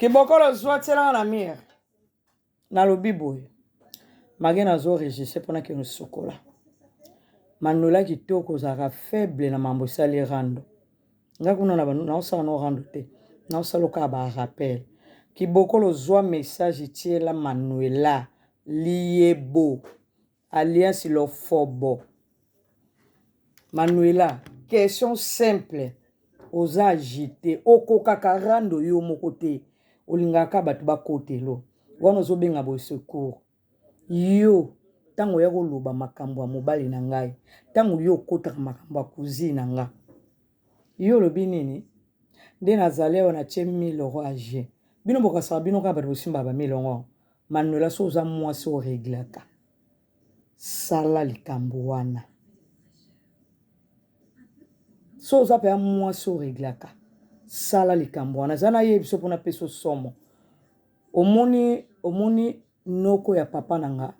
Kibokolo zwa tielanga na mire. Nalobi boye. Mage nazo registre pona kende sokola. Manola kitoko ozalaka faible na mambo esali rando. Nga kuna na banu naosala no rando te. Naosala kaka ba rappel. Kibokolo zwa message tiela Manuela liyebo. Alliance lofobo. Manuela, question simple. Oza agite, okokaka rando yo moko te. Olingaka bato bakotelo. Wana ozobenga boye secours. Yo ntango oya koloba makambo ya mobali na ngai, ntango yo okotaka makambo ya cousine na nga. Yo olobi nini? Nde nazali awa natie 1000 euros age. Bino bokasaka bino kaka bato bosimbaka ba 1000 euros. Manuela soki oza mwasi o reglaka sala likambo wana. Soki oza mpenza mwasi o reglaka sala likambo wana. Eza nayebi biso mpona pesa somo. Omoni omoni noko ya papa na nga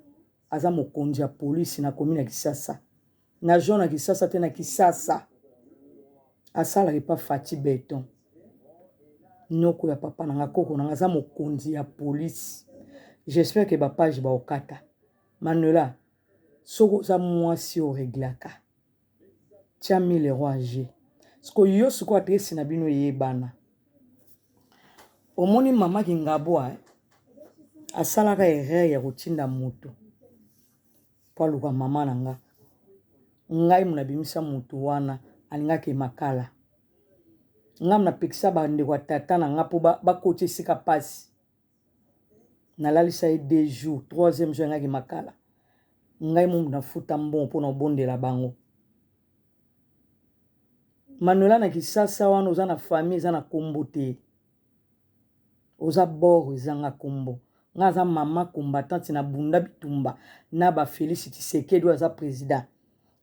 aza mokonzi ya polisi na commune ya Kisasa. Na jean na Kisasa te na Kisasa. Asalaka epa Fatshi Beton. Noko ya papa na nga koko na nga aza mokonzi ya police. J'espère que ba page ba okata. Manuela soki oza mwasi o reglaka. Tia 1000 euros age. Siko yo siko adresse na bino eyebana. Omoni mama Kingabwa eh? Asalaka erreur ya kotinda moto. Po aluka mama na nga. Ngai muna bimisa mutu wana alingaki makala. Ngai muna pekisa ba ndeko ya tata na nga po bakoti esika pasi. Nalalisa ye deux jours, troisième jour alingaki makala. Ngai mutu nafuta mbongo po na obondela bango. Manuela na kisasa wana oza na famille eza na kombo te. Oza bord ezanga kombo. Nga aza mama combattante na bunda bitumba na ba Felix Tshisekedi oyo aza president.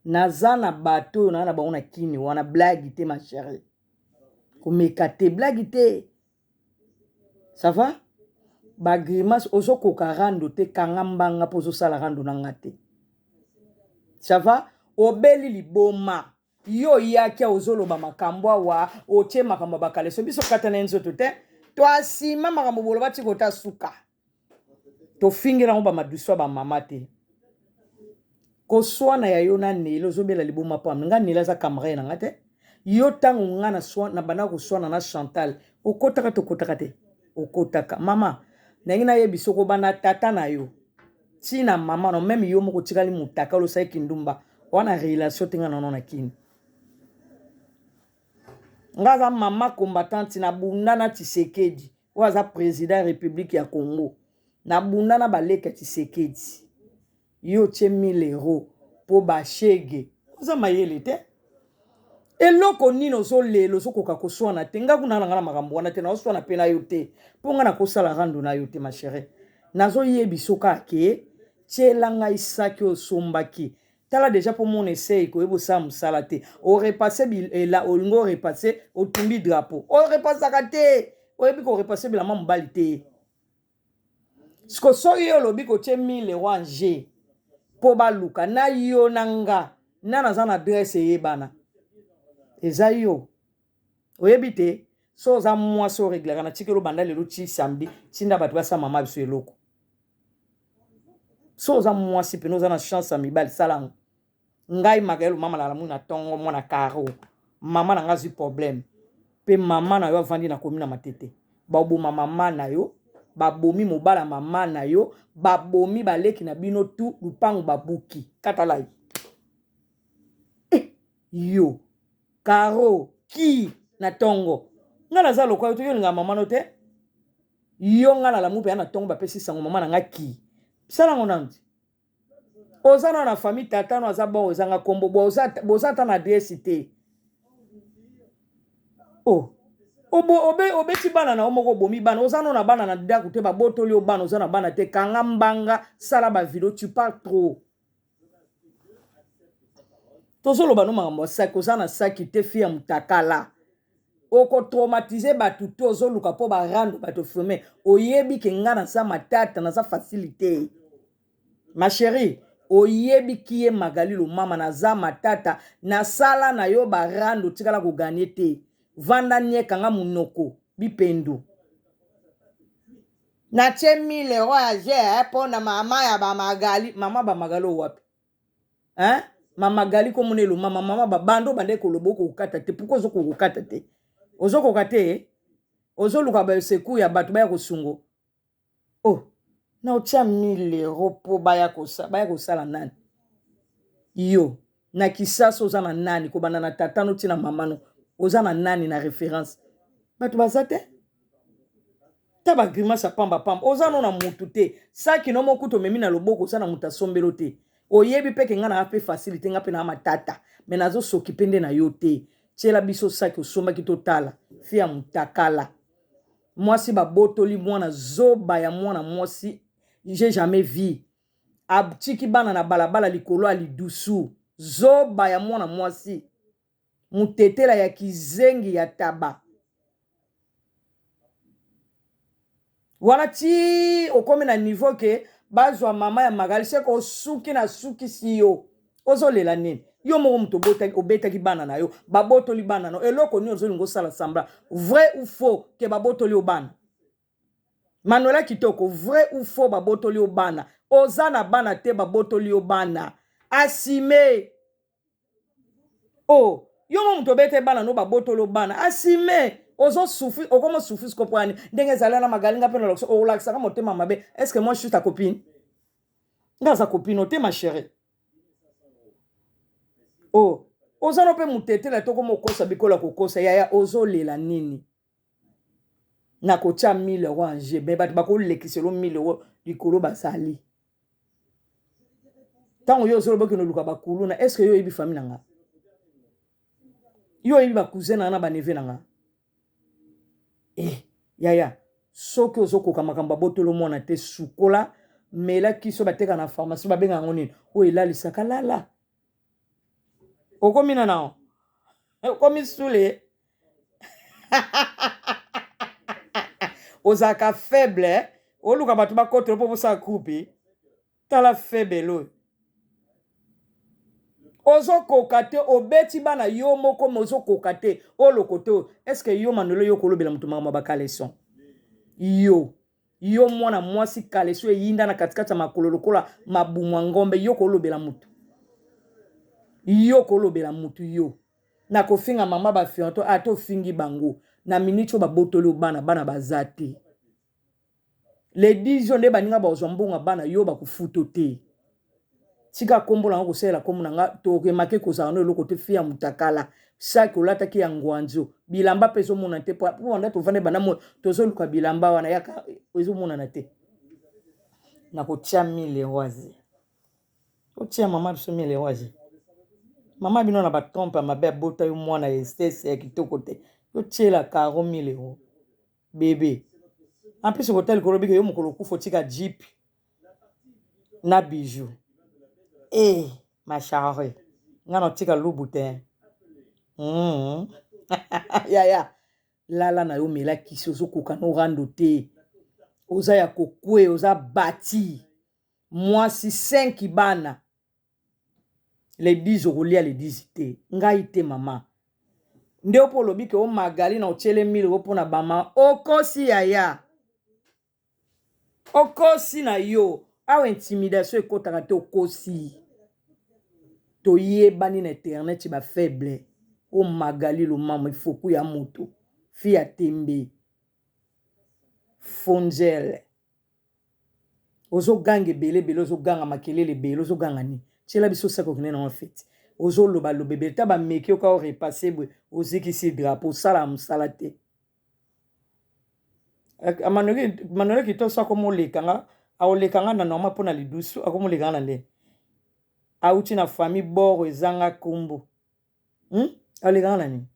Naza na bato oyo naa na bango na kini wana blague te ma cherie. Komeka te blague te. Ça va? Ba grimace ozokoka rando te kanga mbanga po ozosala rando na nga te. Ça va? Obeli liboma. Yo oyaki awa ozoloba makambo awa otie makambo ya bakaleso biso kata na ye nzoto te toasima makambo boloba ti kota suka tofingela yango bamadusu ya bamama te koswana ya yo na nele ozobela liboma mpo nga nele aza camarade na nga te yo ntango nga na banda koswana na chantal okotaka tokotaka te okotaka mama ndenge nayebi soko banda tata na yo Tina mama no meme yo moko otikali mutaka olosaki kindumba wana relation te nga nano na kini nga aza mama combattante na bunda na Tshisekedi oyo aza president ya republique ya Congo na bunda na baleki ya Tshisekedi yo otie 1000 euros po ba shege oza mayele te eloko nini ozolela ozokoka koswana te nga kuna na nga na makambo wana te naoswana mpe na yo te mpo nga nakosala rando na yo te ma chérie nazoyebiso kaka ke tiela ngai saki oyo osombaki tala deja mpo mona esei koyeba osala mosala te orepasse ela olingi orepasse otumbi drapeau orepasaka te oyebi korepasse bilamba mobali te Siko soki yo olobi kotie 1000 euros en jeu mpo baluka na yo na nga na naza na adresse eyebana eza yo oyebi te so oza mwasi oreglaka na tikelo banda lelo ti samedi tinda bato basala mama biso eloko so oza mwasi pene oza na chance ya mibali sala yango Ngai Magael mama na lamu na tongo mwana caro mama na nga azui problème pe mama na yo avandi na komi na matete baboma mama na yo babomi mobala mama na yo babomi baleki na bino tu lupangu babuki kata lai eh, yo caro ki na tongo nga naza lokola yo to yo olinga mama no te yo nga na lamu mpe ya na tongo bapesi sango mama na nga ki sala ngo nanu ti oza na na famille tata no aza bon ozanga kombo boza boza ata na adresse te oh obo obe obeti bana na yo moko obomi bana oza no na bana na ndako te babotoli yo bana oza na bana te kanga mbanga sala ba video tu parles trop tozoloba no makambo ya saki oza na saki te fi ya mutakala okotraumatize bato te ozoluka mpo barando bato filme oyebi ke nga naza matata naza facile te ma cherie oyebi kiye magali lomama naza matata nasala na yo barando otikala koganye te vanda nie kanga monoko bipendu. Natie 1000 euro ya je mpo na mama ya bamagali. Mama bamagali oyo wapi? Hein? Mamagali komona eloma mama babando bande koloba okokata te. Pourquoi ozokokata te? Ozokoka te? Ozoluka ba secours ya bato baya kosungo. Oh, na otia 1000 euro mpo baya kosala, baya kosala nani? Yo na Kisasa oza na nani? Kobanda na tata no ti na mama no oza na nani na reference? Bato baza te. Ta ba grimace ya pamba pamba, oza no na mutu te. Saki no moko kutu omemi na loboko, oza na mutu asombelo te. Oyebi pe ke nga na pe facile te, nga pe na matata, mais nazo s'occuper nde na yo te. Tiela biso saki osombaki totala. Fille ya mutakala. Mwasi babotoli mwana, zoba ya mwana mwasi, j'ai jamais vu. Atiki bana na balabala likolo ya lidusu. Zoba ya mwana mwasi. Mutetela ya kizengi ya taba. Wana ti okomi na niveau ke bazwa mama ya Magali seke osuki na sukisi yo. Ozolela nini? Yo moko moto obetaki bana na yo, babotoli bana na yo. Eloko nini ozolinga osala semblant? Vrai ou faux ke babotoli yo bana? Manuela Kitoko, vrai ou faux babotoli yo bana? Oza na bana te, babotoli yo bana. Assume. Oh, yo mo moto obete bana no babotoli yo bana. Assume. Ozo souffrir, okomo souffrir siko po ani ndenge ezali na Magali nga pe na lakisa, olakisaka motema mabe. Est-ce que moi je suis ta copine? Nga za copine te ma chérie. Oh, oza no pe mutetela to komo kosa bikola kokosa yaya ozolela nini? Nakotia 1000 euros en jeu, mais bato bakolekiselo 1000 euros likolo bazali. Ntango yo ozoloba okende oluka bakuluna, est ce que yo oyebi famille na nga? Yo oyebi ba cousin na nga na ba neveu na nga? Eh, yaya, soki ozokoka makambo abotolo mwana te, sukola, mela kiso bateka na pharmacie, babenga yango nini? Oyo elalisaka lala. Okomi na nao? Okomi sule? Ozalaka faible, eh? Oluka bato bakotela mpo bosala groupe. Tala faible oyo. Ozokoka te, obeti bana yo moko me ozokoka te, oloko te. Est-ce que yo Manuel yo kolobela moto makambo ya bakaleson? Yo yo mwana mwasi kaleso eyinda na katikati ya makolo lokola mabumu ya ngombe, yo kolobela moto? Yo kolobela moto yo na kofinga mama ba fianto, ata ofingi bango na minute oyo babotoli yo bana, bana baza te. Le 10 yo nde baninga bazwa mbongo ya bana, yo bakofuto te. Tika kombo na nga kosalela kombo na nga, to remake kozala no eloko te, fille ya mutakala. Saki olataki ya ngwanzo, bilamba pe ezomonana te, po banda tovanda banda mo tozoluka bilamba wana yaka ezomonana te. Nakotia 1000 euros azi. Otia mama biso 1000 euros azi. Mama bino na ba trompe ya mabe abota yo mwana ya estese ya kitoko te. Yo tiela caro 1000 euros. Bebe. En plus okota likolo bike yo mokolo okufa otika jeep na bijou. Eh, ma charre. Nga na otika lubu te. Yaya, lala na yo mela kisi ozokoka no rando te. Oza ya kokwe, oza bati. Mwasi 5 bana. Le 10 okolia le 10 te. Ngai te mama. Nde opo olobi ke o Magali na otiele 1000 euros pona bama okosi yaya. Okosi na yo. Awa intimidation ekotaka te okosi. Toyebani na internet ba faible. O Magali lomamo ifoku ya moto. Fille ya tembe. Fonzel. Ozoganga ebele ebele, ozoganga makelele ebele, ozoganga nini? Tiela biso sako okende nango feti. Ozoloba loba ebele, ta bameki yo ka o repasser boye, ozikisi drapeau, osalaka mosala te. Manuel Kitoso akomoleka nga, akoleka nga na normal mpo na lidusu, akomoleka nga na ndenge. Auti na famille boro ezanga kombo. Aleka nga na nini?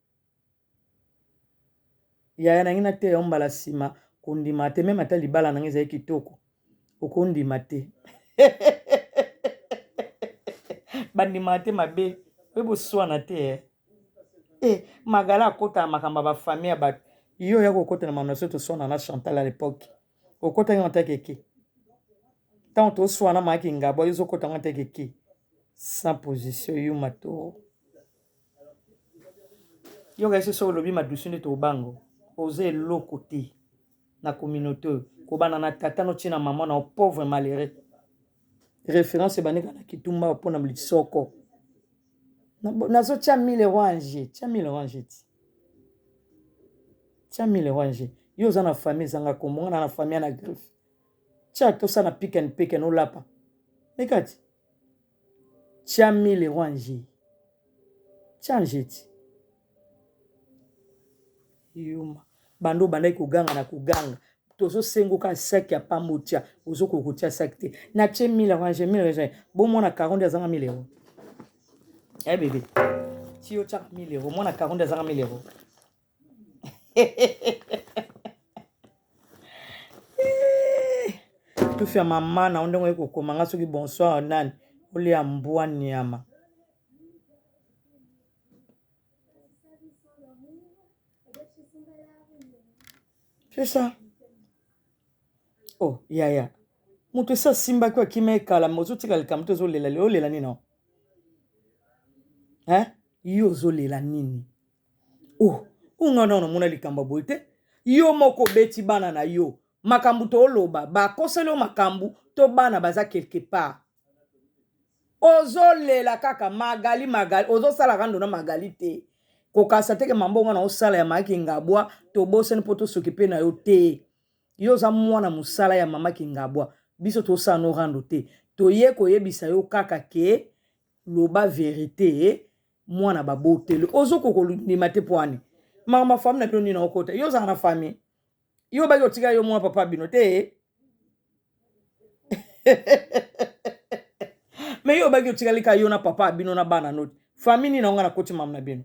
Yaya na ngai nateya yo mbala nsima kondima te, meme ata libala na ngai ezali kitoko okondima te. Bandimaka te mabe, oye boswana te eh. Eh, Magala akotaka makambo ya bafamille ya bato. Yo oya kokota na makambo na biso toswana na Chantal à l'époque. Okotaki ngo ata keke. Ntango toswana mayaki ngabo, yo ozokota ngo ata keke. Sans position yuma toro. Yoka esi soki olobi madusu nde tobango. Oza eloko te. na communauté oyo kobanda na tata no ti na mama na yo pauvre malheureux référence ebandeka na kitumba mpo na lisoko nazotia 1000 euro ange tia 1000 euro ange ti tia 1000 euro ange yo oza na famille ezanga kombo nga na na famille na griffe tia tosala pick and pick and olapa mekati tia 1000 euro ange tia ange ti yuma banda obandaki koganga na koganga tozosengoka saki ya pamba otia ozokoka kotia saki te natie 1000 orange 1000 orange bomwana caro nde azanga 1000 euro e eh, bebe ti otiaka 1000 euro mwana caro nde azanga 1000 euro tufi ya mama na yo ndenge oye kokoma nga soki bonsoir nani olia mbwa nyama C'est ça. Oh, yaya. Moto esi asimbaki akima ekala me ozotika likambo te ozolela lela olela nini nao? Hein? Yo ozolela nini? Oh, unga nao namona likambo ya boye te. Yo moko obeti bana na yo. Makambo tooloba, bakoseli yo makambo to bana baza quelque part. Ozolela kaka Magali Magali, ozosala rando na Magali te. Kokasa teke mambo nga na osala ya mama Kingabwa, tobosani po tosokipe na yo te. Yo oza mwana mosala ya mama Kingabwa, biso tosala no rando te. Toye koyebisa yo kaka ke loba verite, mwana baboteli. Ozokoka kondima te po ani? Makambo ya famille na bino nini okota? Yo ozala na famille? Yo baki otika yo mwana papa bino te? Me yo obaki otikali ka yo na papa bino na bana noti famille nini yango nakoti mamu na bino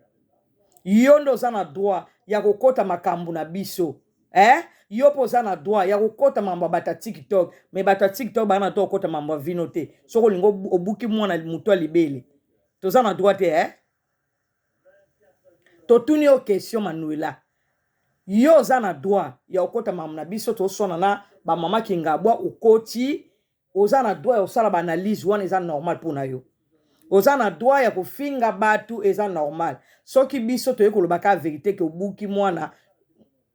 yo nde oza na droit ya kokota makambo na biso eh? yo mpo oza na droit ya kokota makambo ya bato ya tiktok me bato ya tiktok baa na droit kokota makambo ya vino te soki olingi obuki mwana moto ya libele toza na droit te eh? Totuni yo question Manuela yo oza na droit ya okota makambo na biso toswana na ba mama kingabwa okoti oza na droit ya kosala ba analyse wana eza normal mpo na yo oza na droit ya kofinga batu eza normal soki biso toye koloba ka verite ke obuki mwana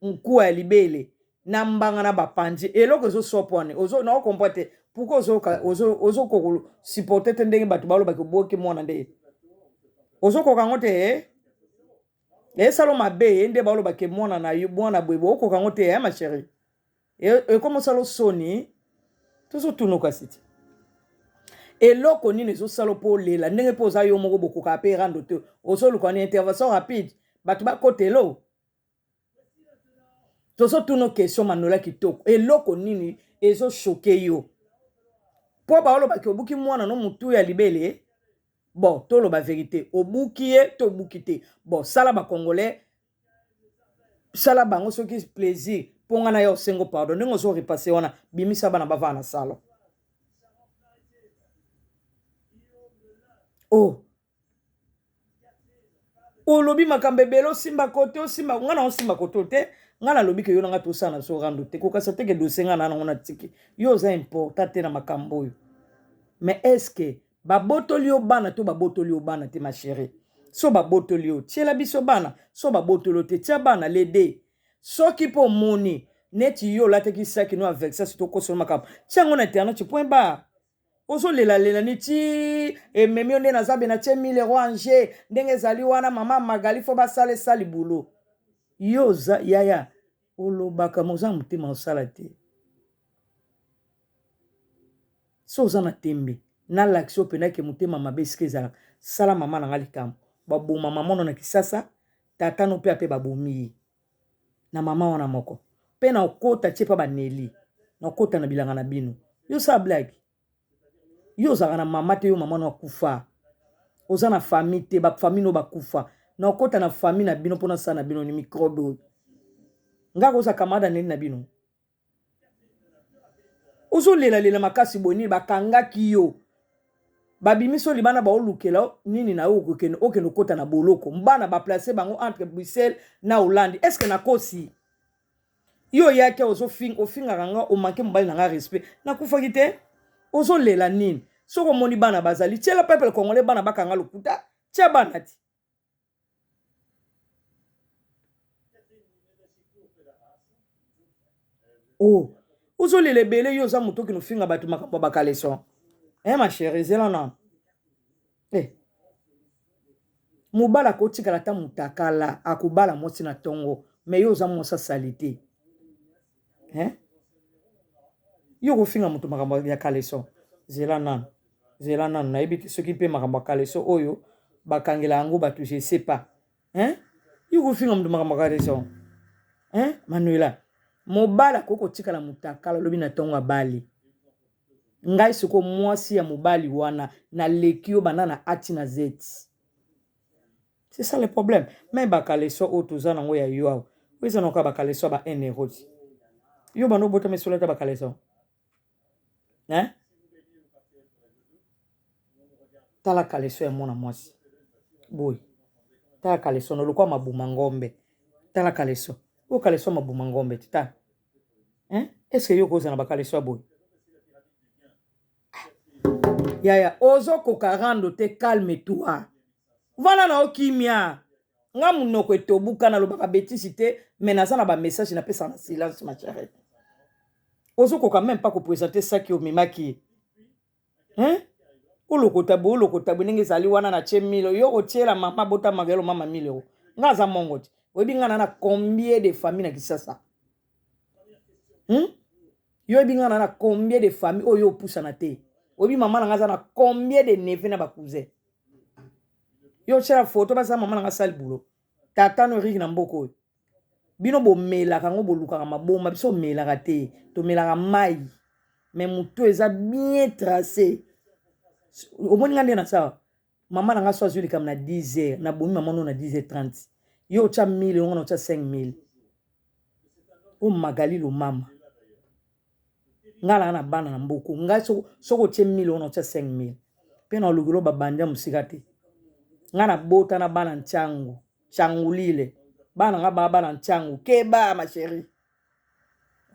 nkuwa ya libele na mbanga na bapanzi eloko ezosopa wana ozo na okomprendre te pourquoi ozoyoka ozokoka supporter te ndenge bato balobaki oboki mwana nde ozokoka yango te eh? esalo mabe ye nde balobaki mwana na yo mwana boye okoka yango te eh, ma chérie ekoma osala soni tozotunuka siti eloko nini ezosala mpo olela ndenge mpo oza yo moko bokokaka mpe rando te ozoluka ni intervention rapide bato bakotelo tozo tuno question manola kitoko eloko nini ezo choke yo po baolobaki obuki mwana no mutu ya libele bon toloba verite obuki ye to obuki te bon sala ba congolais sala bango soki plaisir mpo nga na yo osengo pardon ndenge ozo repasse wana bimisa bana bavanda na salon oh olobi makambo ebele osimba kote osimba nga na osimba kote te nga nalobi ke yo na nga tosala na biso rando te kokasa te ke dossier nga na nango na tiki yo oza important te na makambo oyo mais est ce que babotoli yo bana to babotoli yo bana te ma chérie so babotoli yo tiela biso bana so babotoli yo te tia bana lede soki mpo omoni neti yo olataki saki no avec ça tokosola makambo tia yango na internet point barre Ozo lela lela ni ti ememi yo nde naza be na tie 1000 euro en jeu ndenge ezali wana mama Magali fo basala esali boulot yo oza yaya olobaka ma oza motema osala te so oza na tembe nalakisi yo mpena ke motema mabe esika ezalaka sala mama na nga likambo baboma mama no na kisasa tata no mpe ape babomi ye na mama wana moko mpe na okota tie mpa baneli na okota na bilanga na bino yo osala blague yo ozalaka na mama te yo mama no akufa oza na famille te bafamille no bakufa na okota na famille na bino mpo nasala na bino ni microbe oyo nga koza camarade aneli na bino ozolelalela makasi boye nini bakangaki yo babimisi yo libanda baolukela nini na yo okokende okende okota na boloko bana baplace bango entre bruxelles na hollande est ce que nakosi yo oyaki ozofinga ofingaka nga omanke mobali na nga respect nakufaki te ozolela nini soki omoni bana bazali tiela peuple congolais bana bakanga lokuta tia bana ti Oh, ozolela ebele yo oza moto okende ofinga bato makambo ya bakaleson. Eh ma chérie, zela nano. Eh. Mobali akotikala ata mutakala akobala mwasi na tongo mais yo oza mwasi ya salite. Hein? Yo okofinga moto makambo ya caleçon. Zela nanu. Zela nanu nayebi te soki mpe makambo ya caleçon oyo bakangela yango bato je sais pas. Hein? Yo okofinga moto makambo ya caleçon. Hein? Manuela. Mobali akoki kotikala mutakala lobi na tongo abali. Ngai sikoyo mwasi ya mobali wana naleki yo banda na A ti na Z. C'est ça le problème. Mais ba caleçon oyo toza nango ya yo awa. Oyo eza nango ba caleçon ba 1 euro ti. Yo banda obotama esolo ata ba caleçon. Hein? Tala caleçon ya mwana mwasi. Boy. Tala caleçon no lokwa mabuma ngombe. Tala caleçon. Oyo caleçon mabuma ngombe ti tala. Hein? Est-ce que yo kozala na ba caleçon ya boye? Yaya ozo koka rando te calme toi. Vanda na yo kimia. Nga munoko etobuka nalobaka betise te mais naza na ba message napesaka na silence ma chérie. Ozo koka meme pas ko presenter saki omemaki. Hein? Olokota boye olokota boye ndenge ezali wana na tie 1000 yo otiela mama bota magelo mama 1000 euro. Nga aza mongo te. Oyebi nga na na combien de famille na Kisasa? Yo oyebi nga na na combien de famille oyo opusana te? Oyebi mama na nga aza na combien de neveu na ba cousin? Yo otiela photo basala mama na nga sale boulot. Tata no Eric na mboka oyo. Bino bomelaka yango bolukaka maboma biso omelaka te tomelaka mai mais motu eza bien tracé omoni nga nde nasala mama na nga so azwi likambo na 10 heures nabomi mama no na 10 heures 30 yo otya 1000 yongo na otya 5000 o magali lomama nga naa na bana na mboko ngai soki otie 1000 wana otya 5000 mpe na olukilo babandi ya mosika te nga nabota na bana ntiango Changulile bana nga ba bana nchangu keba ma chérie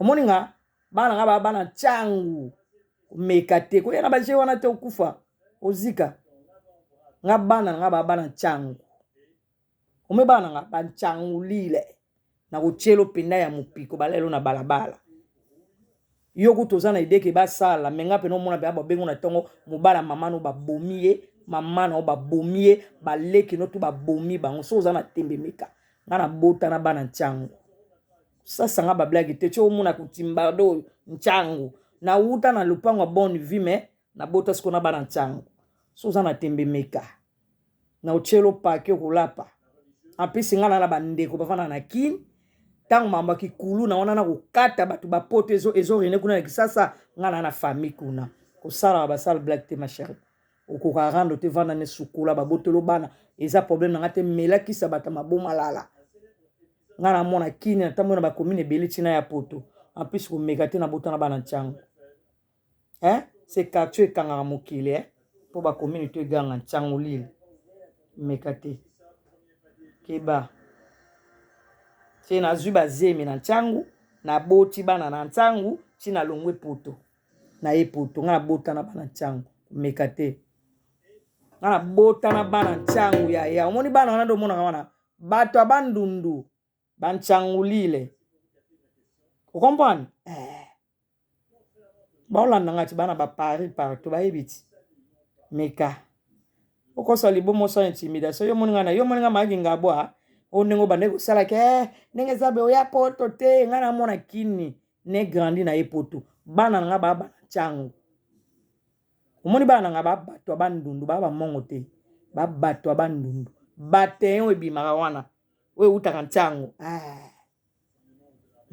omoni nga bana nga ba bana nchangu meka te koya na baje wana te okufa ozika nga bana nga ba bana nchangu ome bana nga ba nchangulile na kotielo mpenza ya mopiko balelo na balabala yo kutu oza na idee ke basala me nga pena omona pena babengo na ntongo mobala mama no babomi ye mama na yo babomi ye baleki no tu babomi bango so oza na tembe meka nga nabota na bana ntiango sasa nga bablage te ti omona kotimbardo oyo ntiango nawuta na lopango ya bonne vie me nabota siko na bana ntiango so oza na tembe meka na otielo pake okolapa en plus nga na na bandeko bafanda na kin ntango mambo ya kikulu na wana na kokata bato bapoto ezo, ezo rene kuna na kisasa nga na na famille kuna kosalaka basale blague te ma chérie okoka rando te vanda ne sukola babotolo bana eza problème na nga te melakisa bato maboma lala nga na mona kini natambola na bacommune ebele ntina ya poto en plus komeka te nabotana bana ntiango Hein? Se quartier ekangaka mokili eh? Po ba commune to eganga ntiango lile. Meka te. Keba. Se nazwi bazemi na ntiangu, naboti bana na ntiangu, ti nalongwe poto. Na ye poto, nga nabota na bana ntiangu. Meka te. Nga nabota na bana ntiangu ya ya. Omoni bana wana nde omonaka wana. Bato ya bandundu, ba ntiangu lile. Okomprendre? Eh. Baolanda nga ti bana ba Paris partout bayebi ti meka okosa libomo sans intimidation yo moni nga na yo moni nga mayaki ngabwa oyo ndenge obandaki kosala ke eh, ndenge eza be oya poto te nga namona kini ne grandi na ye poto bana na nga baa bana ntiango omoni bana na nga ba bato ya bandundu baa bamongo te ba bato ya bandundu bateyon ebimaka wana oyo ewutaka ntiango ah.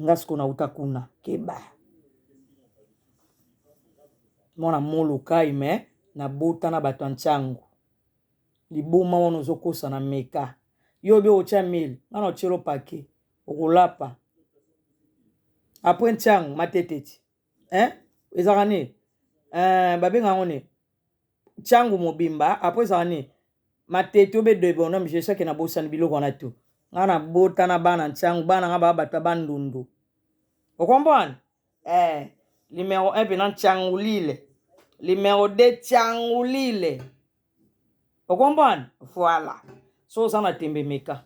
Nga sikoyo nauta kuna keba mwana molokai me nabota na bato ya ntiango liboma wana ozokosa na meka yo obi otya 1000 nga na otyelo pake okolapa apres ntiango matete ti eh? ezalaka nini eh, babenga yango nini ntiango mobimba apres ezalaka nini matete obe de bonhomme je sais que nabosani biloko wana tu nga nabota na bana ntiango bana nga baa bato ya bandundu okomprendre eh, numero 1 mpena ntiangulile numero 2 tiangulile okomprendre voilà so oza na tembe meka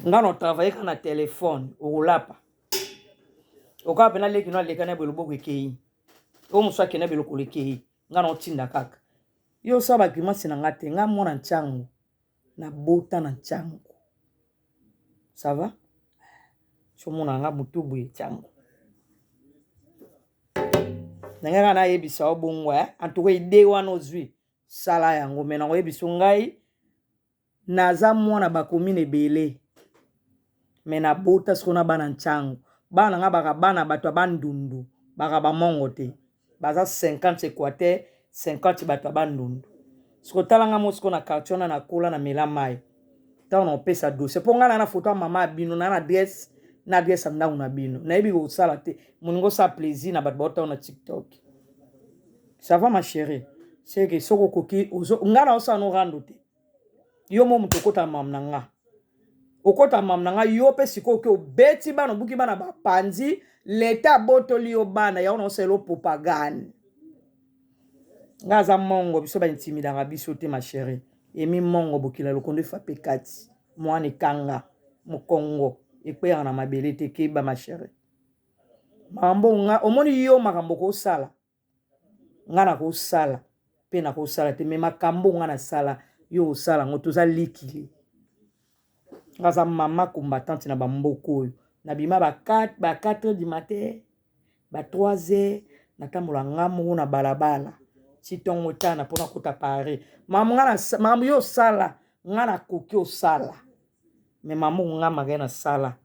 nga na otravaille kaka na telefone okolapa. Okaka pena leki no aleka na boye loboko ekei. Oyo mosusu akenda boye lokolo ekei. Nga na otinda kaka. Yo osala ba grimace na nga te. Nga mwana ntiango. Na bota na ntiango. Ça va? Somona nga mutu boye ntiango. Na nga nayebisa yo bongo eh. En tout cas idée wana ozwi sala yango mais nakoyebisa ngai Naza mwana ba commune ebele mais na bota sikoyo na bana ntshangu bana na nga baka bana bato ya bandundu baka ba mongo te baza 50 equateur 50 bato ya bandundu sikoyo tala nga mo sikoyo na quartier wana nakola na mela mayi ntango na kopesa dossier mpo nga na na foto ya mama ya bino na na adresse na adresse ya ndako na bino nayebi kosala te moninga osala plaisir na bato baotao na tiktok ça va ma chérie c'est que soki okoki nga na osala no rando te yo mo moto okota mam na nga okota mam na nga yo mpe sikoyo oke obeti bana obuki bana bapanzi leta abotoli yo bana yango na osala propagande nga aza mongo biso baintimidaka biso te ma chérie emi mongo bokila lokondo efape kati mwana ekanga mokongo ekweyaka na mabele te keba ma chérie makambo nga omoni yo makambo okosala nga nakosala pe nakosala te me makambo nga nasala yo osala yango toza likili nga aza mama combattante na bamboka oyo nabima ba 4 ba 4 heures du matin ba 3 heures natambola nga moko na balabala ti ntongo etana mpo nakota paris makambo yo osala nga nakoki osala me makambo nga makai nasala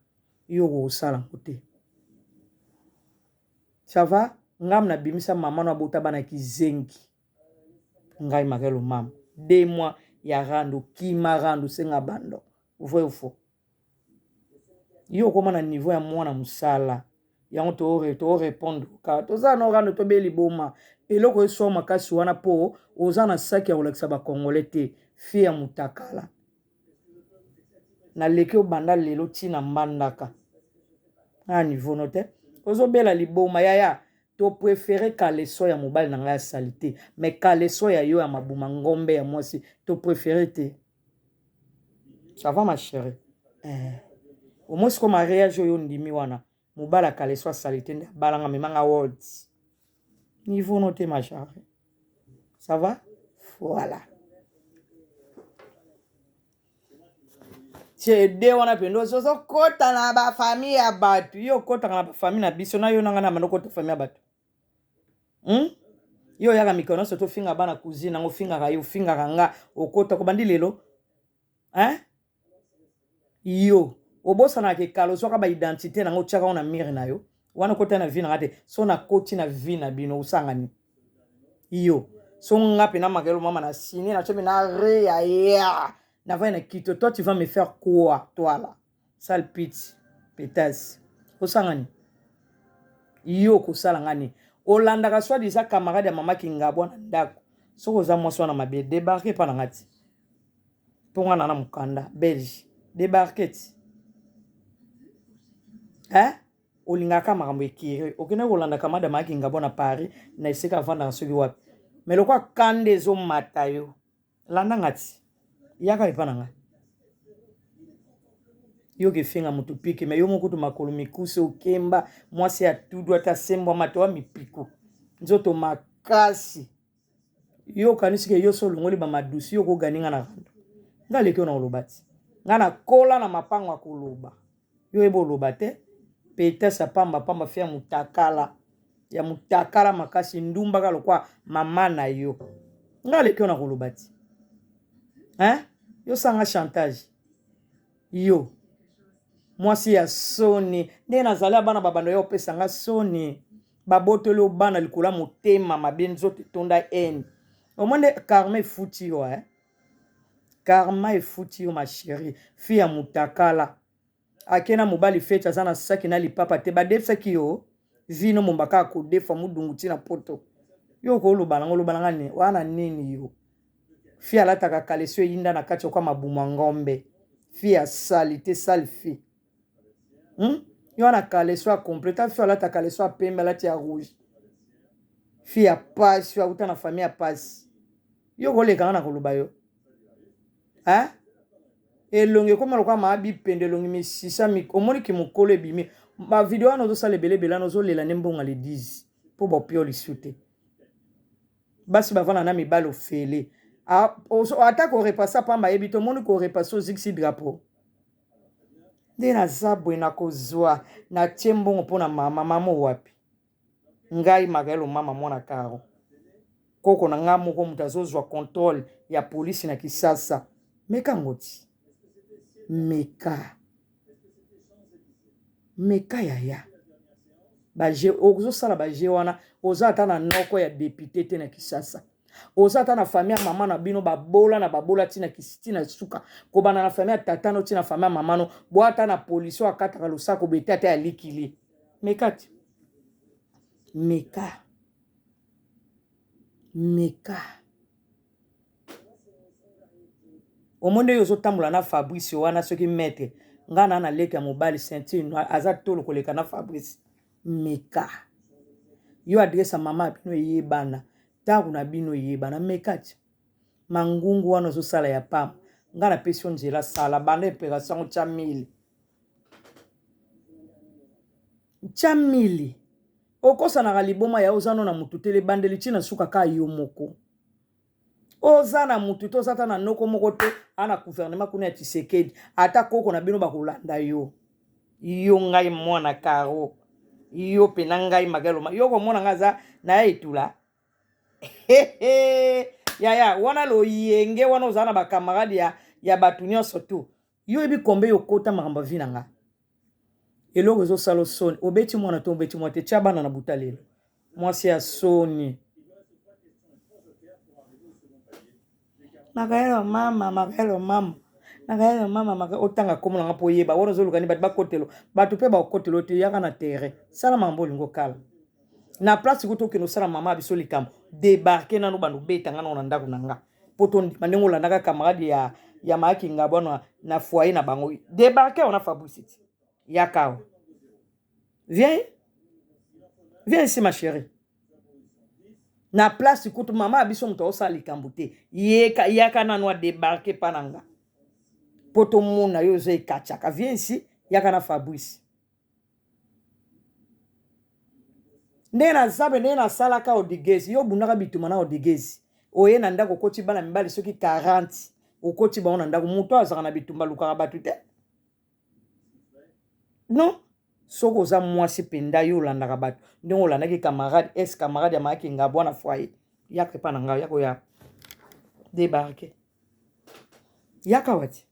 yo okosala yango te Ça va? Ngam na bimisa maman no abota bana kizengi. Ngai Makelo mama. Deux mois ya rando kima rando senga bando. Vrai ou faux? Yo okoma na niveau ya mwana musala. Yango to to répondre ka toza no rando to beli boma. Eloko eswa makasi wana po oza na saki ya kolakisa ba congolais te. Fille ya mutakala. Naleki yo banda lelo ti na mbandaka. Na niveau no te. Ozo bela liboma yaya. To prefere caleçon ya mobali na ngai ya salite. Mais caleçon ya yo ya mabuma ngombe ya mwasi to prefere te. Ça va ma chérie? Eh. Au moins ko mariage oyo ndimi wana. Mobali ya caleçon ya salite nde abala nga mema nga world. Niveau no te ma chérie. Ça va? Voilà. Cede wana mpenza ozokota na bafamille ya bato yo okotaka na bafamille na biso na yo na ngai na banda okota famille ya bato hmm? yo oyaka mikolo nyonso tofinga bana cousine yango ofingaka ye ofingaka nga okota kobandi lelo hein? Yo obosanaka ke kala ozwaka ba identite na nga otiaka ngo na mur na yo wana okota na vie na nga te so na koti na vie na bino osanga nini yo so nga pena makelo mama na signe na tiomi na re ya ya na vai na kito toi tu vas me faire quoi toi là sale pute pétasse osanga nini yo okosala nga nini olandaka soit disant camarade ya mama kingabwa na ndako soki oza mwasi wana mabe debarke epa na nga ti mpo nga na na mokanda belge debarke ti eh? olingaka makambo ekiri okendaki kolanda kamada mayaki ngabo na paris na esika avandaka soki wapi me lokwa kanda ezomata yo landa nga ti yaka epa na ngai yo kefinga motu pike me yo moko kutu makolo mikuse okemba mwasi ya tudu ata sembwama to wa mipiku nzoto makasi Yo okanisi ke yo so olongoli ba madusu yo okogani nga na rando. Nga aleki yo na koloba ti. Nga na kola na mapango ya koloba. Yo oyeba oloba te. Petese ya pamba pamba fi ya mutakala. Ya mutakala makasi ndumba ka lokwa mama na yo. Nga aleki yo na koloba ti. Hein? Yo sanga chantage. Yo. Mwasi ya soni. Ndenge nazali ya bana babando ya opesa nga soni. Babotoli yo bana likolo ya motema mabe nzoto etonda haine. Omoni nde karma efuti yo eh? Karma efuti yo ma cherie. Fille ya mutakala. Ake na mobali feti aza na saki na lipapa te. Badefisaki yo vino momba kaka kodefa mudungu ti na poto. Yo okoloba nango oloba nanga nini? Wana nini yo? Fille alataka caleçon eyinda na kati okwa mabumu ya ngombe. Fille ya salite sale fille. Yo wana caleçon ya complet ta fille alata caleçon ya pembe alati ya rouge. Fille ya pasi auta na famille ya pasi. Yo koleka nga na koloba yo. Hein? Elongi ekoma lokola maa bipende elongi misisa omoni ki mokolo ebimi. Ba video wana ozosala ebele ebele wana ozolela nde mbongo le 10 mpo bapio lisu te. Basi bavanda na mibali ofele. Ata korepasa pamba yebi te omoni korepasa ozikisi drapeau. Nde naza boye nakozwa natie mbongo mpo na mama mama owapi? Ngai Magael Omama mwana karo koko na ngai moko moto azozwa controle ya polisi na Kisasa. Meka ngo ti meka meka yaya baje ozosala baje wana oza ata na noko ya depute te na Kisasa oza ata na famille ya mama na bino babola na babola tina tina suka kobanda na famille ya tata no tina famille ya mama no bo ata na polisi oyo akataka losako bete ata ya likili meka ti meka meka omoni ndenge ozotambola na fabrice wana soki maître ngai na na leki ya mobali ceinture noire aza tolo koleka na fabrice meka yo adresse ya mama ya bino eyebana ntango na bino eyebana meka ti mangungu wana ozosala ya pamba ngai napesi yo nzela sala banda operation yango tya mile tya mile okosanaka liboma ya oza no na mutu te lebandeli ti na suka kaka yo moko oza na mutu te oza ata na noko moko te ana gouvernement kuna ya Tshisekedi ata koko na bino bakolanda yo yo ngai mwana karo yo pena ngai magaloma yo komona ngai aza na ya etula yaya wana loyenge wana oza na bakamarade ya, ya bato nyonso tu yo oyebi kombe yo okota makambo ya vi na nga eloko ezosala soni obeti mwana to obeti mwana te tya bana na buta lelo mwasi ya soni Makaelo mama, makaelo mama, makaelo mama, maka otanga kombo na nga mpo oyeba wana ozoluka nini bato bakotelo bato mpe bakotelo te yaka na terrain sala makambo olingi okala na place kutu okende osala mama ya biso likambo debarke nano bando obeta nga nano na ndako na nga mpo tondima ndenge olandaka camarade ya, ya maaki ngabo na, na foyer na bango debarke wana fabrice ti yaka awa viens viens ici ma chérie na place kutu mama ya biso moto aosala likambo te yeka yaka nanu adebarke mpa na nga mpo tomona yo oza ekachaka viens ici yaka na fabrice ndenge naza mpe ndenge nasalaka odigezi yo obundaka bituma na odigezi oye na ndako okoti bana mibali soki 40 okoti bango na ndako moto azalaka na bitumba alukaka bato te non soki oza mwasi mpenza yo olandaka bato ndenge olandaki camarade es camarade ya mayaki ngabwa na foyer yaka epa na ngai yaka oya debarke yaka wati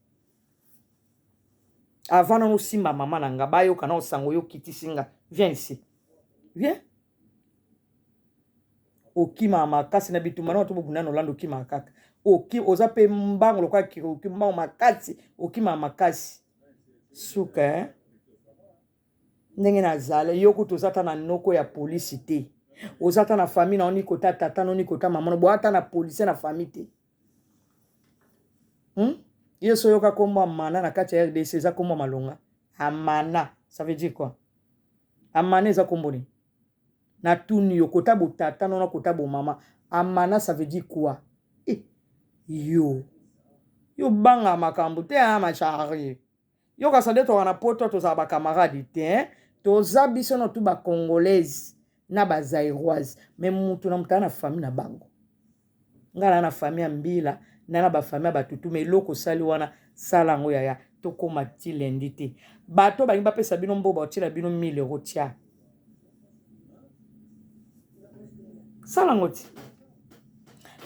avant nano osimba mama na nga bayoka na osango yo okitisi nga viens ici viens okimaka makasi na bitumba na bato bobunda na olanda okimaka kaka oki oza mpe mbango lokola kiroki mbango makasi okimaka makasi suka eh? ndenge nazala yo kutu oza ata na noko ya polisi te oza ata na famille na yo ni kota tata no ni kota mama no boa ata na policier na famille te hmm? Yo so yoka kombo amana na kati ya RDC eza kombo malonga. Amana, ça veut dire quoi? Amana eza kombo nini? Na tuni yo kota bo tata no na kota bo mama. Amana ça veut dire quoi? Eh, yo. Yo banga makambo te ah ma chérie. Yo kasa nde tozalaka na poto tozala ba camarade te hein? Toza biso no tu ba congolaise na ba zairoise mais mutu na mutu na famille na bango. Nga na na famille ya mbila na na ba famille ya batutu mais eloko osali wana sala yango yaya tokoma ti lundi te. Bato balingi bapesa bino mboba otiela bino 1000 euro tia. Sala yango ti.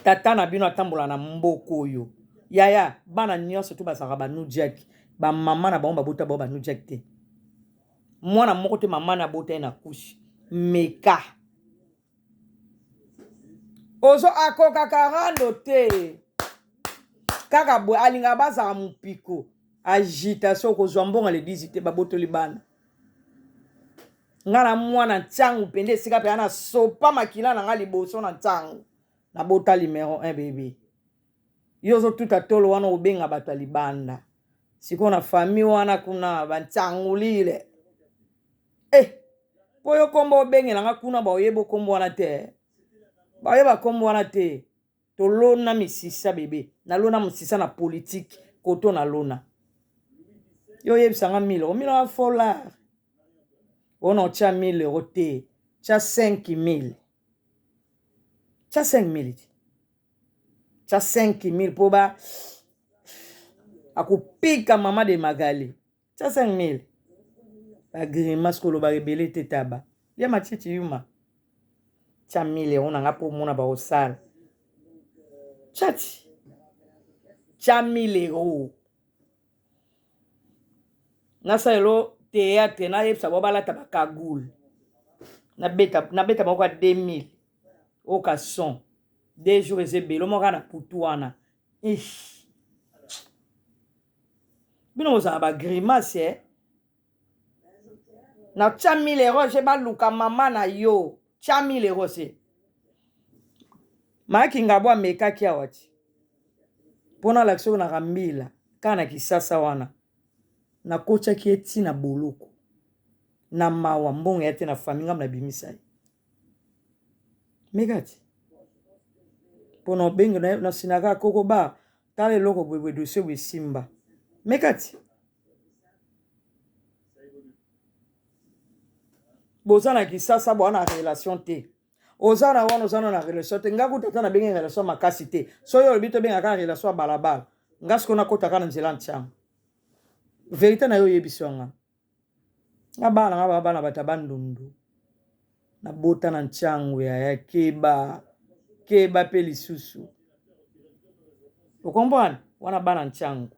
Tata na bino atambola na mboka oyo. Yaya, bana nyonso tu bazalaka ba Nujaki. Ba mama na bango babota bango ba Nujaki te. Mwana moko te mama na abota ye na couche. Meka. Ozo akokaka rando te. Kaka boye alingaka bazala mopiko. Agitation okozwa mbongo le 18 te babotoli bana. Nga na mwana ntango mpenza esika mpenza na sopa makila na nga liboso na ntango. Nabota numero 1 bebe. Yo ozotuta tolo wana obenga bato ya libanda. Sikoyo na famille wana kuna bantsangulile. Eh, po yo kombo obengela nga kuna baoyeba kombo wana te. Baoyeba kombo wana te. Tolona misisa bebe. Nalona misisa na politique koto nalona. Yo oyebisa nga milo. Milo ya folar. Ona otya 1000 euro te, tya 5000. Tya 5000 ti. Tya 5000 mpo ba akopika mama de Magali. Tya 5000. Ba grimace koloba ebele te taba. Lia matiti yuma. Tya 1000 euro na nga mpo omona bakosala. Tya ti. Tya 1000 euro. Nasalelo théâtre nayebisa bango balata ba cagoule. Nabeta nabeta bango ka 2000. Oka son. Deux jours eza ebele omoko na putu wana. Ish. Bino bozala ba grimace eh? Na tia 1000 euros je baluka mama na yo. Tia 1000 euros se. Maki Ngabo amekaki awa ti. Mpo nalakisa oyo na mbila kaka na Kisasa wana. Nakotiaki ye ti na boloko. Na mawa mbongo ya te na famille ngambo nabimisa ye. Meka ti. Mpo na obenge na sinaka koko ba tala eloko boye boye dossier boye simba. Meka ti. Boza na Kisasa boa na relation te. Oza na wana oza na relation te. Nga kutu ata nabengi relation makasi te. Soki olobi tobenga kaka relation ya balabala. Nga sikoyo nakota kaka na nzela ntiango. Verite na yo oyebisi yo nga. Nga bana nga ba bana bato ya Bandundu. Nabota na ntiango yaya keba. Keba pe lisusu. Okomprendre? Wana bana ntiango.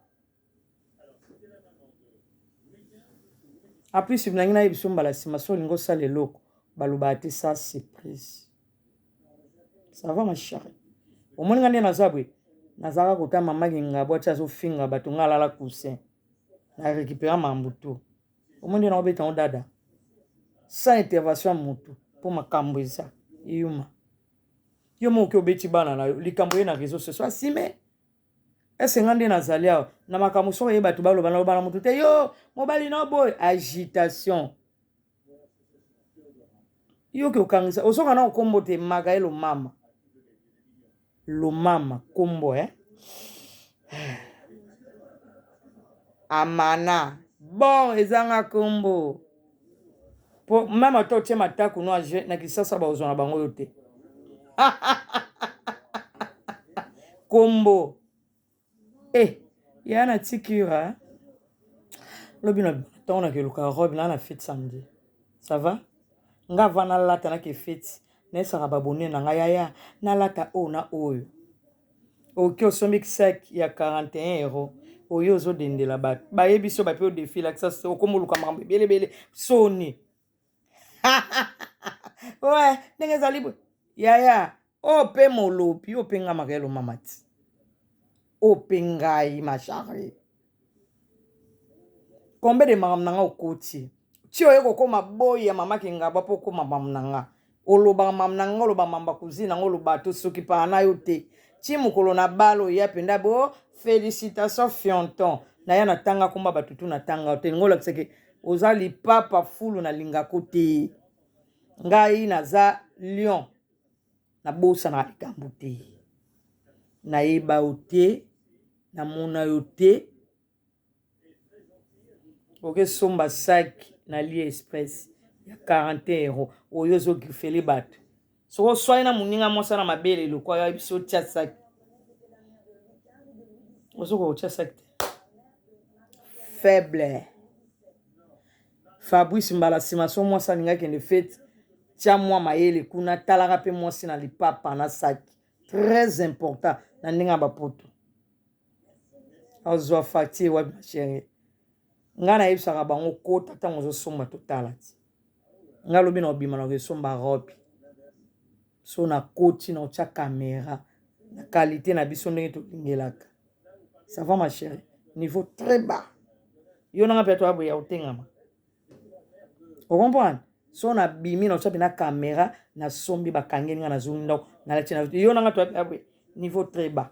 En plus nangi nayebi biso mbala nsima so olingi osala eloko balobaka te sa surprise. Ça va ma chérie? Omoni nga nde naza boye, nazalaka kota mama Kingabwa ti azofinga bato, nga alala coussin na récupéra mambu tu. Omoni nde naobeta ngo dada sans intervention ya motu mpo makambo eza yuma. Yo moko oki obeti bana na yo likambo ye na réseau sociaux asime. Ese nga nde nazali awa na makambo soki oye bato baloba naloba na motu te yo mobali na boye agitation. Yo ke okangisa ozoka na kombo te Magaye Lomama. Lomama kombo eh. Amana bon ezanga kombo po mama to tie mataku no age na Kisasa bakozwa na bango yo te. Kombo eh ya na tikira lobi na ntango nakeluka robe na na fete samedi. Ça va? Nga va nalata nake fete nayesaka babone na ngai yaya nalata oyo na oyo. Oke osombi sac ya 41 euro oyo ozodendela bato bayebi so bape odefi lakisa okomoluka makambo ebele ebele soni. Ouais, ndenge ezali boye yaya oyo mpe molobi oyo mpe nga Marielo Mamati oyo mpe ngai ma charge combien de makambo na nga okoti ti oye kokóma boyi ya mama Kingabwa mpo okóma makambo na nga olobaka makambo na nga oloba mambo ya kuzina nga oloba to soki paa na yo te ti mokolo na bala oya mpenza bo félicitation fionton naya natanga komba bato tu natanga te ngo olakisaki oza lipapa fulu nalingako te ngai naza lion nabosanaka likambo te nayeba yo te namona yo te okesomba sac na AliExpress ya 41 euro oyo ozogrifele bato soki oswani na moninga mwasi na mabele lokwa yo biso otia sac ozokoka kotia sac te faible. Fabrice mbala nsima so mwasi alingi akende fete tia mwa mayele kuna talaka mpe mwasi na lipapa na saki très important na ndenge ya bapoto azwa facture wapi ma chérie. Ngai nayebisaka bango kota ntango ozosomba totala ti ngai alobi na obima na okesomba robe so nakoti na otya kamera na qualité na biso ndenge tolingelaka. Ça va ma chérie? Niveau très bas. Yo nanga mpe toya boye ya kotengama ocomprendre so nabimi na otya mpe na kamera nasombi bakangeli nga nazongi ndako nalati na yo nanga toya boye niveau très bas.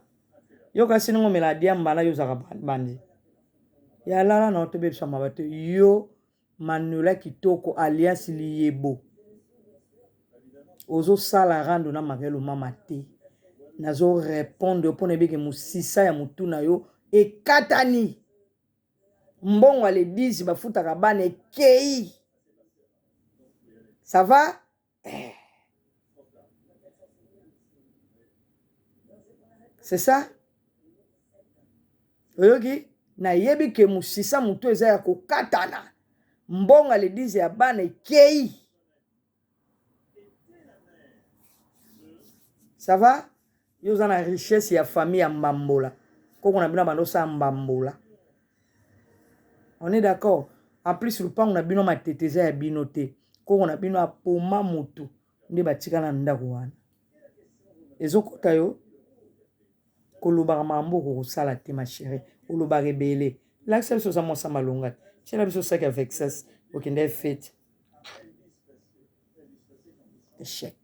Yo kasi ndenge omela diamba na yo ozalaka bandi ya lala na tobebisa maba te yo Manuela kitoko alias liyebo ozosala rando na Marielo mama te nazo répondre mpo na ebeke mosisa ya motu na yo ekatani mbongo ya le 10 bafutaka bana ekei. Ça va eh. C'est ça? Oyoki? Nayebi ke musisa mutu eza ya kokatana. Mbongo le 10 ya bana ekei. Ça va? Yo oza na richesse ya famille ya mbambola. Koko na bino bando sa mbambola. On est d'accord? En plus lupango na bino matete eza ya bino te. Koko na bino apoma mutu nde batika na ndako wana. Ezokota yo kolobaka makambo okokosala te ma chérie. Olobaka ebele. Lakisa biso oza mwasi ya malonga te. Tiela biso saki ya vexas okende fete. Échec.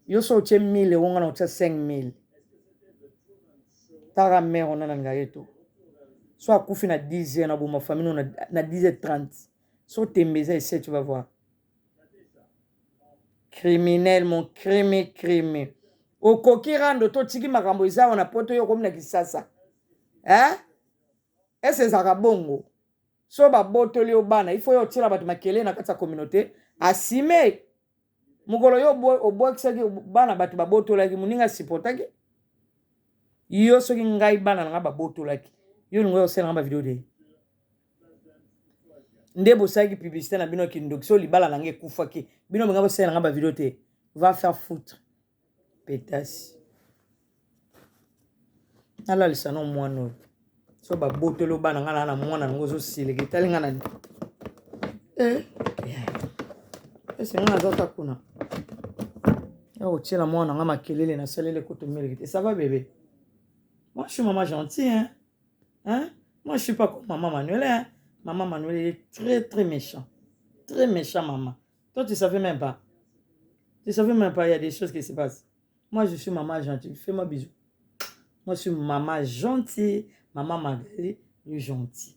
Yo so otie 1000 euros nga na otia 5000. Tara mère ona na ngai to. So akufi na 10 heures na boma famille na, na 10 heures 30. So tembe eza ese tu vas voir. Criminel mon crime crime. Okoki rando to tiki makambo eza wana poto yo okomi na kisasa. Hein? Ese ezalaka bongo? So babotoli yo bana, il faut yo otiela bato makelele na kati ya communauté, assume. Mokolo yo obwakisaki bana bato babotolaki, moninga asupportaki yo. Soki ngai bana na ngai babotolaki yo, olingi oya osala ngai bavideo te nde bosalaki publicité na bino ya kindoki. So libala na ngai ekufaki, bino bolinga bosala ngai bavideo te. Va faire foutre, petasi. Nalalisa no mwana oyo so babotoli oyo bana ngai na mwana nango ozosilika etali ngai na eh, ese ngai naza ta kuna ya kotiela mwana ngai makelele nasaleli kutu miliki te. Ça va bébé? Moi je suis maman gentille, hein? Hein? Moi je suis pas comme maman Manuel, hein? Maman Manuel est très très méchant, très méchant maman. Toi tu savais même pas, tu savais même pas, il y a des choses qui se passent. Moi je suis maman gentille. Fais-moi bisous. Moi je suis maman gentille. Maman Magali est gentille.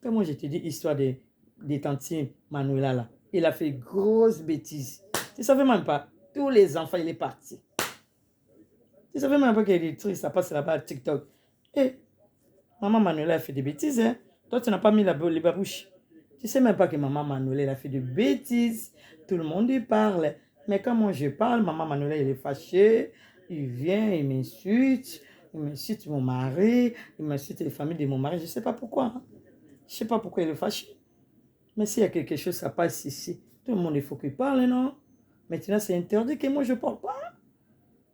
Comment je te dis histoire de tantine Manuela là. Il a fait grosse bêtise. Tu savais même pas. Tous les enfants, il est parti. Tu savais même pas qu'il y a des trucs, ça passe là-bas à TikTok. Eh, maman Manuela a fait des bêtises, hein. Toi, tu n'as pas mis la, les babouches. Tu sais même pas que maman Manuela a fait des bêtises. Tout le monde y parle. Mais quand moi je parle, maman Manuela, il est fâché. Il vient, il m'insulte. Il m'insulte mon mari. Il m'insulte les familles de mon mari. Je sais pas pourquoi. Hein. Je sais pas pourquoi il est fâché. Mais s'il y a quelque chose, ça passe ici. Tout le monde, il faut qu'il parle, non? Maintenant, c'est interdit que moi, je parle pas.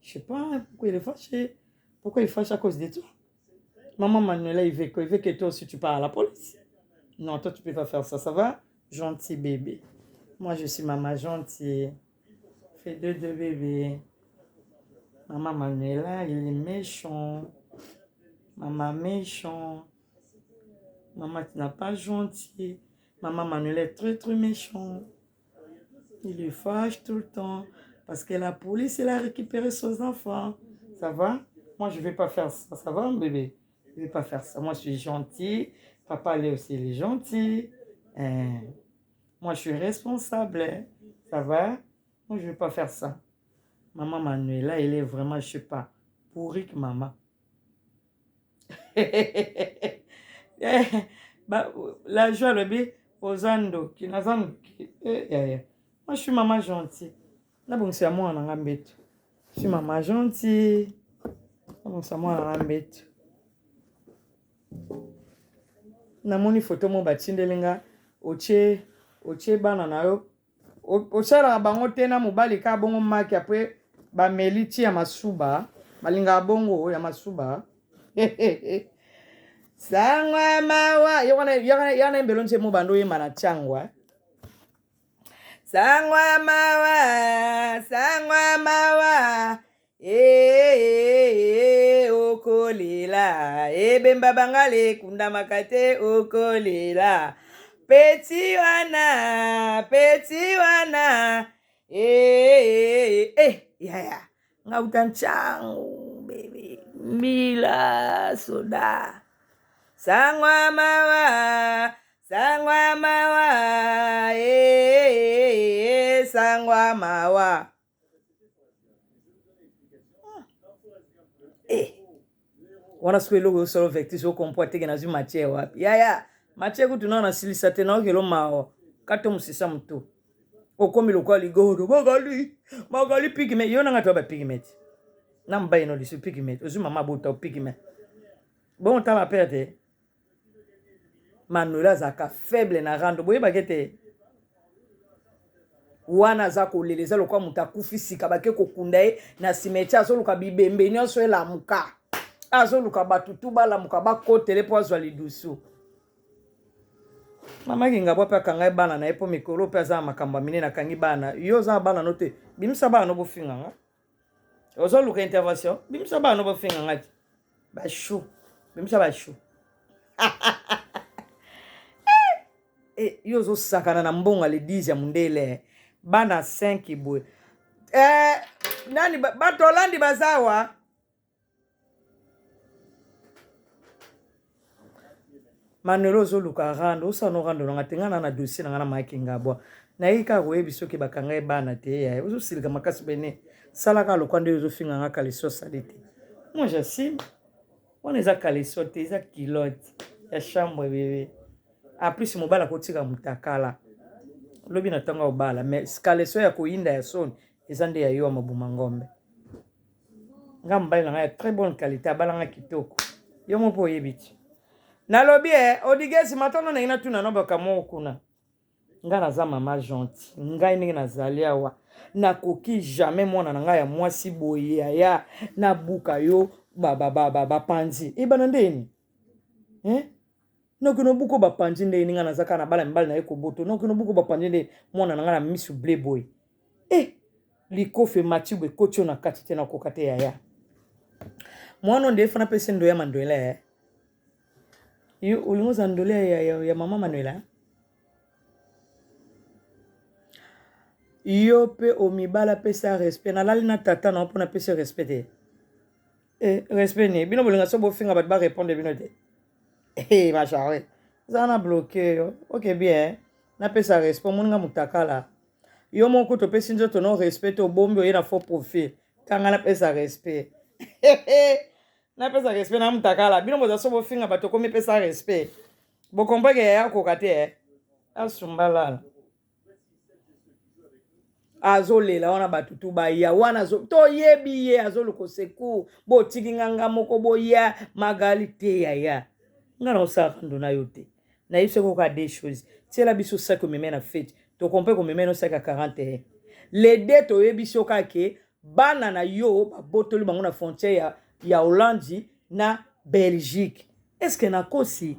Je sais pas pourquoi il est fâché. Pourquoi il est fâché à cause de toi? Maman Manuela, il veut que toi aussi, tu parles à la police. Non, toi, tu peux pas faire ça. Ça va? Gentil bébé. Moi, je suis maman gentille. Fais deux bébés. Maman Manuela, il est méchant. Maman méchant. Maman, tu n'as pas gentil. Maman Manuela est très, très méchant. Il est fâche tout le temps. Parce que la police, elle a récupéré ses enfants. Ça va? Moi, je ne vais pas faire ça. Ça va, mon bébé? Je ne vais pas faire ça. Moi, je suis gentil. Papa, lui aussi, il est gentil. Moi, je suis responsable. Ça va? Moi, je ne vais pas faire ça. Maman Manuela, elle est vraiment, je ne sais pas, pourri que maman. La joie, le bi, oza ndoki, naza ndoki. Eh, moi, je suis maman gentille. Nabongisa mwana na nga mbeto. Je suis maman gentille. Nabongisa mwana na nga mbeto. Namoni photo mo batindeli nga, otie otie bana na yo, osalaka bango te na mobali kaka bongo maki apres bameli ti ya masuba, balingaka bongo ya masuba. Sango ya mawa ye wana ya mbelo nse mo bando oyemba na tiango. Sango ya mawa, sango ya mawa, okolela, ebemba bangale ekundamaka te, okolela. Petit wana, petit wana, yaya, nga uta ntsangu, bebe, mbila soda. Sango ya mawa, sango ya mawa, sango ya mawa. Wana soki eloko osala vectis okompoa teke nazwi matière wapi yaya matière kutu nao nasilisa te naokelo mawa. Kato musisa mutu. Okomi lokola ligodo. Magali, Magali pigme. Yo nanga to ba pigme. Na mbaye no lisu pigme. Ozui mama bota pigme. Bon tala perte. Manuela azalaka faible na rando boyebaki ete wana aza kolela eza lokola moto akufi sika bake kokunda ye na cimetière azoluka bibembe nyonso elamuka azoluka bato tu balamuka bakotele mpo azwa lidusu mama kingabwa mpe akanga ye bana na ye mpo mikolo mpe aza na makambo ya minene akangi bana yo oza na bana no te bimisa bana no bofinga nga ozoluka intervention bimisa bana no bofinga nga te bashu bimisa bashu eh, yo ozosakana na mbongo ya ledize ya mundele bana 5 boye eh, nani bato olandi bazawa Manuel ozoluka rando osala no rando nanga te nga na na dossier na nga na maki ngabwa nayebi kaka koyebi soki bakanga ye bana te yaye ozosilika makasi bene sala kaka lokwa nde ozofinga nga kaleso asali te moi j'assume wana eza kaleso te eza culotte ya chambre bebe en plus mobali akotika mutakala lobi na ntango obala mais kaleso ya koyinda ya soni eza nde ya yo ya mabuma ngombe nga mobali na ngai ya très bonne qualité abala nga kitoko yo moko mpe oyebi ti nalobi e odigesi matondo ndenge natuna no bakamoko kuna nga naza mama gentil ngai ndenge nazali awa nakoki jamais mwana na ngai ya mwasi boye yaya nabuka yo bapanzi ebana ndeni eh? noki nobuko bapanzi ndeni ngai naza kaka na bala mibali na ye koboto noki nobuko bapanzi nde mwana na ngai na misu ble boye eh likofi emati boye ekoti yo na kati te nakoka te yaya mwana oyo nde fana pesi ndoya manduela eh. Yo olingi oza ndole ya, ya, ya mama Manuela? Yo pe omibala pesa respect. Nalali na tata na mpo napesi respect te. Eh, respect ni bino bolinga so bofinga bato ba répondre bino te. Eh, ma chérie. Za na bloqué yo. OK bien. Napesa respect omoni nga mutakala. Yo moko topesi nzoto no respect te obombi oye na faux profil. Kanga napesa respect. Napesa respect na mutakala. Bino boza so bofinga bato komi pesa respect. Bo comprendre que yaya akoka te eh. Asumba lala. Azolela wana bato tu baya wana toyebi ye azoluka secours botiki nga nga moko boya magali te yaya nga na osalaka ndo na yo te nayebi soki okoka deux choses tiela biso saki omeme na fete tokompe komeme no saki ya 41 le de toyebi soki ake Bana na yo babotoli bango na frontière ya, ya Hollande na Belgique. Est-ce que nakosi?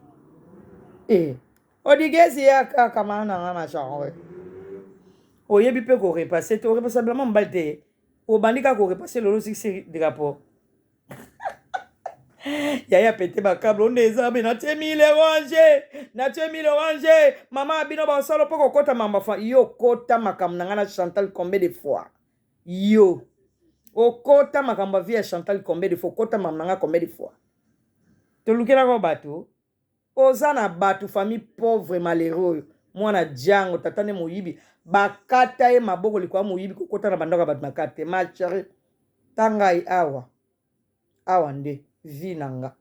Eh. Odigezi ya kaka mana nga ma genre. Oyebi pe ko repasser te, o repasser bilamba mobali te. Obandi kaka ko repasser lelo osikisi drapeau. Yaya pete ba câble onde eza be natie mille orange, natie mille orange. Mama bino basalo po kokota mamba fa yo kota makambo na nga na Chantal combien de fois? Yo okota makambo ya vie ya Chantal combien de fois okota makambo na nga combien de fois tolukelaka bato oza na bato famille pauvre malheureux oyo mwana django tata nde moyibi bakata ye maboko likolo ya moyibi kokota na bandako ya bato makata te ma chérie ta ngai awa awa nde vie na nga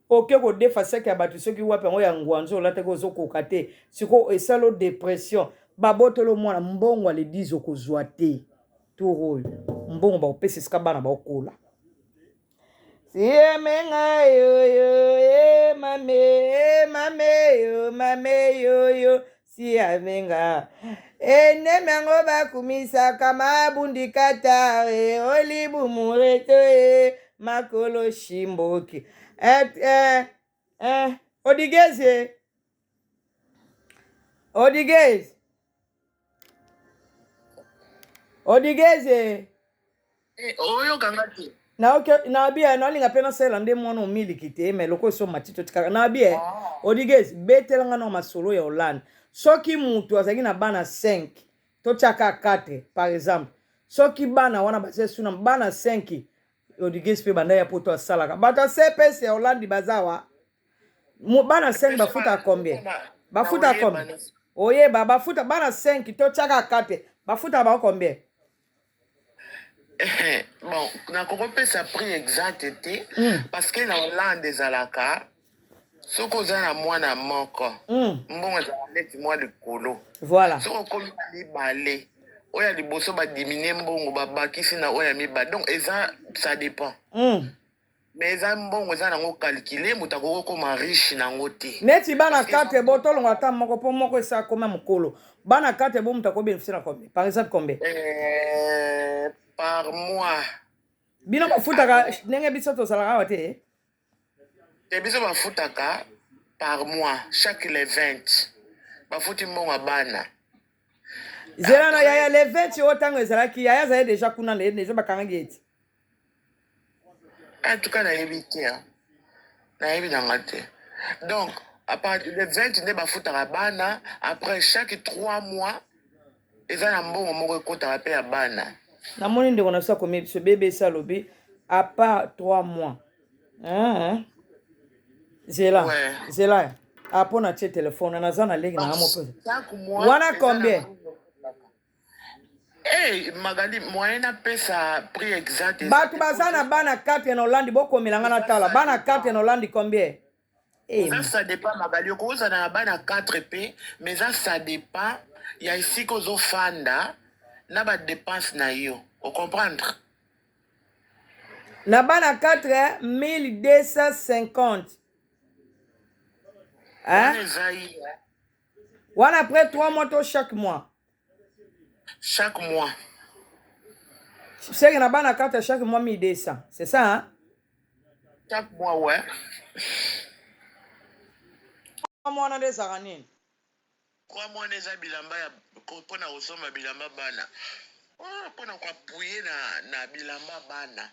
oke kodefa saki ya bato soki wapi yango ya ngwanzo olataki ozokoka te sikoyo esalo depression babotolo mwana mbongo ya ledize okozwa te tour oyo mbongo bakopesa esika bana bakokola Sieme ngai yoyo e mame e mame yo mame yoyo siame nga eneme yango bakumisaka mabundi kata e olibumu reto e makolo shimboki eh, eh, eh. Odigeze odigeze odigeze Eh, oyoka nga te. Na ok na bien nalinga pe nasalela nde mwana omiliki te mais lokola esi omati totikaka na bien ah. Odigez betela nga na masolo ya Hollande soki mutu azalaki na bana 5 totiaka 4 par exemple soki bana wana baza suna bana 5 Odigez pe banda ya poto asalaka bato ya CPS ya Hollande baza wa bana 5 bafuta combien bafuta combien oyeba bafuta bana 5 totiaka 4 bafuta bango combien Bon, nakoki kopesa prix exact te parce que na Hollande ezalaka. Soki oza na mwana moko, mbongo ezala neti mwa likolo. Voilà. Soki okomi na mibale, oyo ya liboso badiminuer mbongo, babakisi na oyo ya mibale. Donc eza, ça dépend. Mais eza mbongo eza nango calculé, moto akoki kokoma riche nango te. Neti bana 4, bo tolongo ata moko, mpo moko esa akoma mokolo. Bana 4, bo moto akobénéficier na combien, par exemple, combien? Par mois? Bino bafutaka ndenge biso tozalaka awa te? Te, biso bafutaka par mois, chaque le 20 bafuti mbongo ya bana. Zela na yaya, le 20 oyo, ntango ezalaki, yaya azali déjà kuna na ye, déjà bakangaki eti. En tout cas nayebi te, hein. Nayebi nanga te. Donc à part le 20 nde bafutaka bana, après chaque 3 mois eza na mbongo moko ekotaka mpe ya bana. Namoni ndeko na biso akomi biso bbc, alobi à part 3 mois. Hein, zela. Zela apo na tie telefone, naza na leki nanga moko. Chaque mois Wana eza na combien? mbongo. Hey, Magali, moyen napesa prix exact eza Bato te. baza na bana 4 na Hollande, bokomela na tala bana 4 na Hollande combien? Eh, Eza ça dépend, Magali. Okozala na bana 4 mpe, mais eza ça dépend ya esika ozofanda na badépenses na yo, ocomprendre? Na bana 4, 1250, Wana hein? eza ye. Wana après 3 mois to chaque mois? Chaque mois. Seke na bana 4, chaque mois 1200, c'est ça, hein? Chaque mois, ouais. Mwana nde ezalaka nini? 3 mois wana eza bilamba ya mpona kosomba bilamba bana. Oh, mpona koappuyer na bilamba bana.